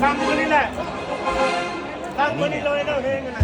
ຟັງມື້ນີ້ແຫຼະ ຟັງມື້ນີ້ເລີຍເນາະ ເພງນະ.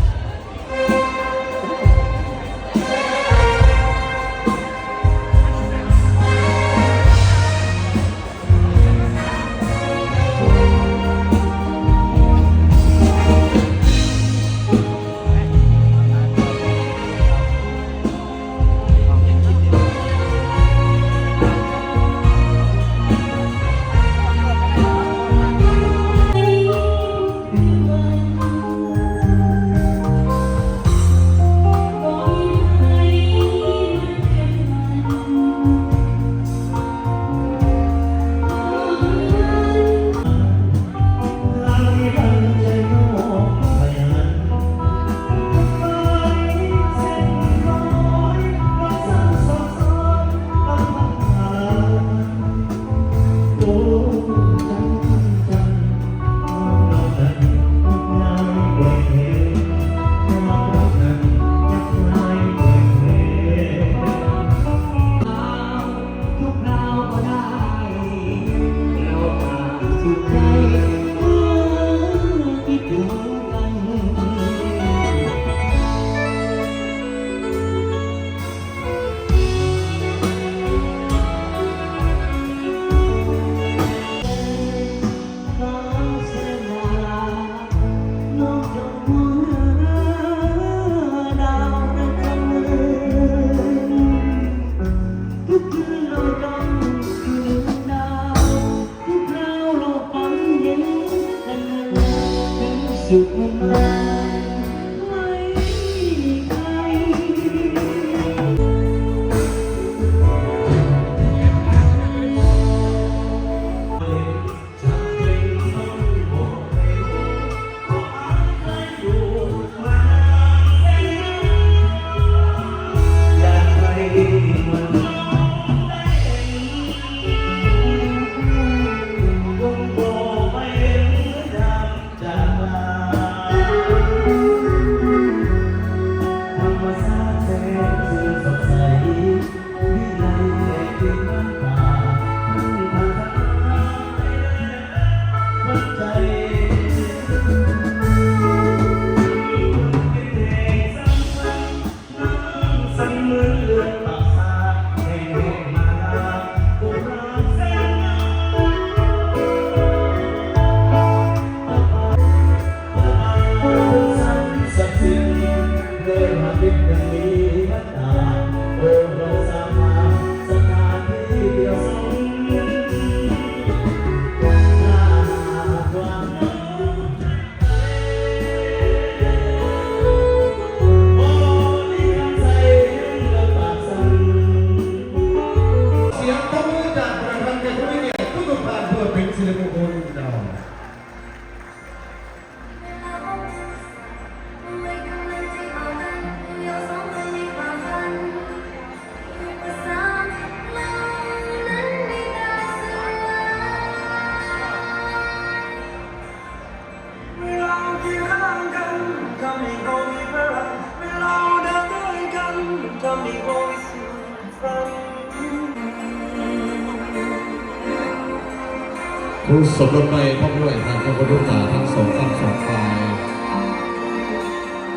ຄູ່ສົມລົດໃໝ່ພ້ອມດ້ວຍທ່ານເຈົ້າຄຸນລູກຕາທັງສອງຝັ່ງສອງຝ່າຍ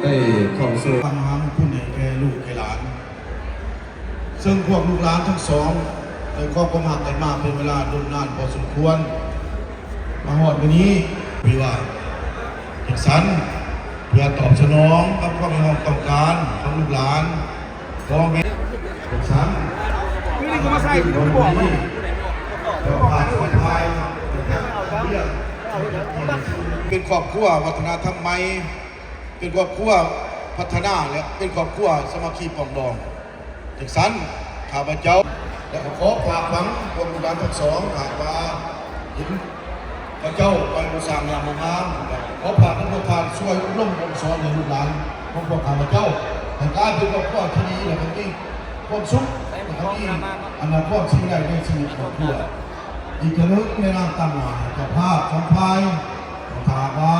ໄດ້ເຂົ້າສູ່ ຄວາມມະຫາມຸງຄຸນໃຫ້ແກ່ລູກແກ່ຫຼານ ເຊິ່ງພວກລູກຫຼານທັງສອງໄດ້ຄອງຄວາມຮັກກັນມາເປັນເວລາດົນນານພໍສົມຄວນ ມາຮອດມື້ນີ້ ທີ່ວ່າ ຈັ່ງຊັ້ນ ເພື່ອຕອບສະໜອງກັບຄວາມຮຽກຮ້ອງຕ້ອງການຂອງລູກຫຼານ ພໍ່ແມ່ ຈັ່ງຊັ້ນ ຢູ່ນີ້ກໍມາໃສ່ ເຈົ້າພາບສອງຝ່າຍ ເປັນຄອບຄົວວັດທະນະທຳໃໝ່ ເປັນຄອບຄົວພັດທະນາ ແລະ ເປັນຄອບຄົວສາມັກຄີປອງດອງ. ຈັ່ງຊັ້ນ ຂ້າພະເຈົ້າ ແລະ ກໍຂໍຝາກຝັງພວກລູກຫຼານທັງສອງ ຫາກວ່າເຫັນເຂົາເຈົ້າໄປບໍ່ສ້າງງາມບໍ່ງາມ ກໍຂໍຝາກນຳພວກທ່ານຊ່ວຍອົບຮົມບົ່ມສອນໃຫ້ລູກຫຼານຂອງພວກຂ້າພະເຈົ້າ ໃຫ້ກາຍເປັນຄອບຄົວທີ່ດີ ແລະ ກໍມີຄວາມສຸກ ແລະ ກໍມີອັນນາຄວາມສີວິໄລໃນຊີວິດຄອບຄົວ ອີກຈະເລີນໃນນາມຕາມໜ້າເຈົ້າພາບສອງຝ່າຍ ຖ້າຫາກວ່າ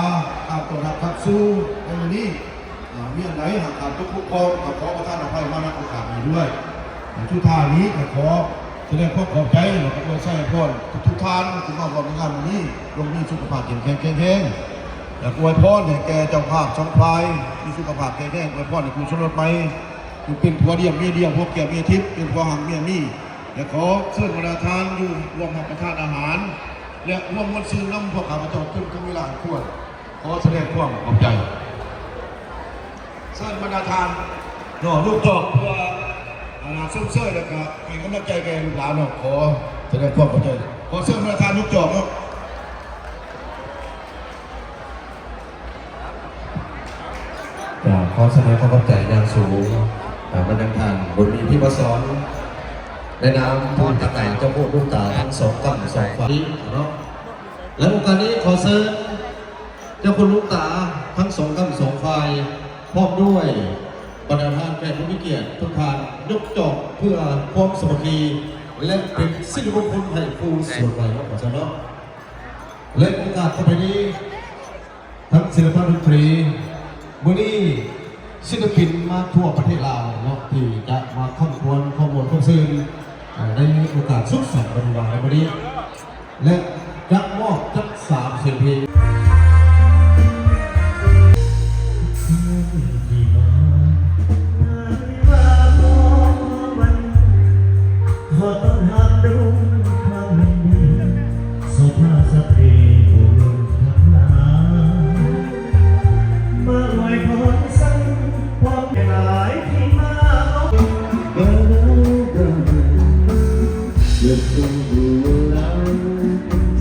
ການຕ້ອນຮັບຂັບສູ່ໃນມື້ນີ້ ອ່າ ມີອັນໃດຫາກຂາດຕົກບົກຜ່ອງ ກໍຂໍປະທານອະໄພມາ ນຳໂອກາດນີ້ດ້ວຍ. ແລະ ສຸດທ້າຍນີ້ກໍຂໍສະແດງຄວາມຂອບໃຈ ແລະ ກໍອວຍໄຊໃຫ້ພອນທຸກໆທ່ານທີ່ມາຮ່ວມໃນງານມື້ນີ້ ຈົ່ງມີສຸຂະພາບເຂັ້ມແຂງແຂງແຮງ ແລະ ອວຍພອນໃຫ້ແກ່ເຈົ້າພາບສອງຝ່າຍ ມີສຸຂະພາບແຂງແຮງ ອວຍພອນໃຫ້ຄູ່ສົມລົດໃໝ່ ຢູ່ເປັນຜົວດຽມເມຍດຽມ ຜົວແກ້ວເມຍທິບ ເປັນຜົວຮັ່ງເມຍມີ ແລະ ຂໍເຊີນບັນດາທ່ານຢູ່ຮ່ວມຮັບປະທານອາຫານ ແລະ ຮ່ວມມ່ວນຊື່ນນຳພວກຂ້າພະເຈົ້າຈົນເຖິງເວລາອັນຄວນ. ຂໍສະແດງຄວາມຂອບໃຈ. ເຊີນບັນດາທ່ານເນາະ ຍົກຈອກເພື່ອ ອ່າ ຊົມເຊີຍ ແລ້ວກະໃຫ້ກຳລັງໃຈແກ່ລູກຫຼານເນາະ ຂໍສະແດງຄວາມຂອບໃຈ. ຂໍເຊີນບັນດາທ່ານຍົກຈອກເນາະ. ກະຂໍສະແດງຄວາມຂອບໃຈຢ່າງສູງ ອ່າ ມາຍັງທ່ານບຸນມີ ພິມມະສອນ ໃນນາມຜູ້ຈັດງານເຈົ້າໂຄດລູກຕາທັງສອງກ້ຳສອງຝ່າຍເນາະ ແລະ ໂອກາດນີ້ຂໍເຊີນ ເຈົ້າຄຸນລູກຕາທັງສອງກ້ຳສອງຝ່າຍ ພ້ອມດ້ວຍບັນດາທ່ານແຂກຜູ້ມີກຽດທຸກທ່ານ ຍົກຈອກເພື່ອຄວາມສາມັກຄີ ແລະ ເປັນສິລິມຸງຄຸນໃຫ້ຜູ້ສວນໄຫວ້ເນາະ ຂໍເຊີນເນາະ ແລະ ໂອກາດຕໍ່ໄປນີ້ ທັງສິລະປະດົນຕີ ມື້ນີ້ສິລະປິນມາທົ່ວປະເທດລາວເນາະ ທີ່ຈະມາຄ້ຳຄວນຄວາມມ່ວນຄວາມຊື່ນ ໃນໂອກາດສຸກສັນວັນວິວາໃນມື້ນີ້ ແລະ ຈະມອບຈັກສາມສຽງເພງ. ຂໍຕ້ອນຮັບດ້ວຍຄວາມຍິນດີ ສຸພາບສະຕີຜູ້ລຸນທັກທາຍ ມາອວຍພອນສັນຄວາມຫຼາຍທີ່ມາເອົາ ເອີ ເອີ ເອີ ເອີ ເອີ ເອີ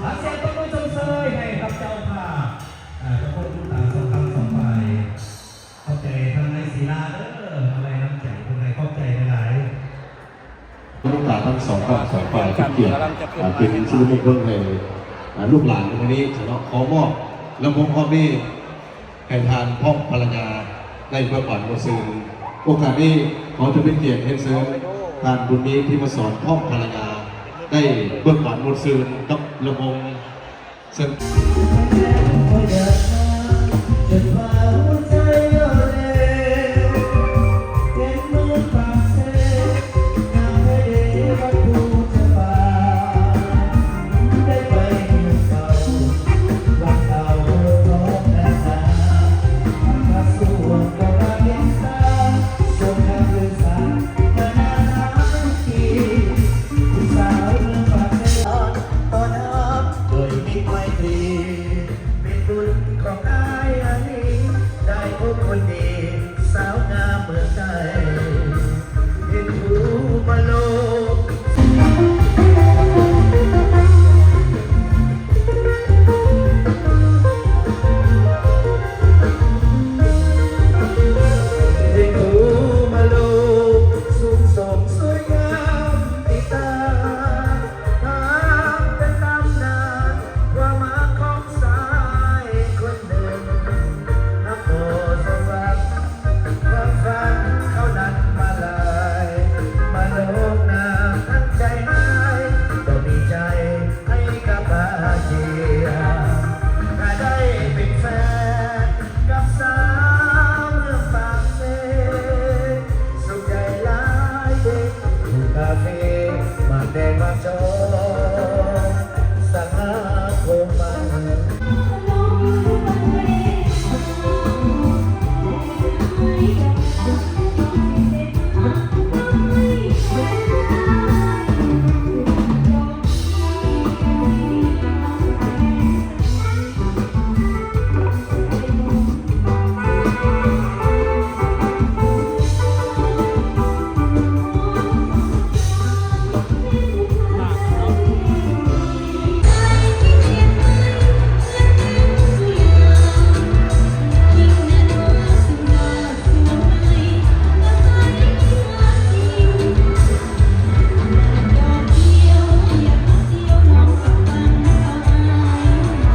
ຂໍສຽງຕົບມືຊົມເຊີຍໃຫ້ກັບເຈົ້າພາບ ເອີ ຂອບຄຸນທຸກທ່ານສອງຝັ່ງສອງຝ່າຍ. ຂອບໃຈທາງນາຍສີລາເດີ ມາໄວ້ນ້ຳໃຈເພິ່ນໃຫ້ ຂອບໃຈຫຼາຍໆ. ລູກຫຼານທັງສອງຝັ່ງສອງຝ່າຍ ເປັນກຽດ ອ່າ ເປັນສິລິມຸງຄຸນໃຫ້ ອ່າ ລູກຫຼານໃນມື້ນີ້ເນາະ. ຂໍມອບລຳໂພງຮອບນີ້ໃຫ້ທ່ານພ້ອມພັນລະຍາໄດ້ເບີກບານມ່ວນຊື່ນ. ໂອກາດນີ້ ຂໍຖືເປັນກຽດຮຽນເຊີນທ່ານບຸນມີ ທີ່ມາສອນ ພ້ອມພັນລະຍາໄດ້ເບີກບານມ່ວນຊື່ນກັບລຳໂພງ. ເຊີນ.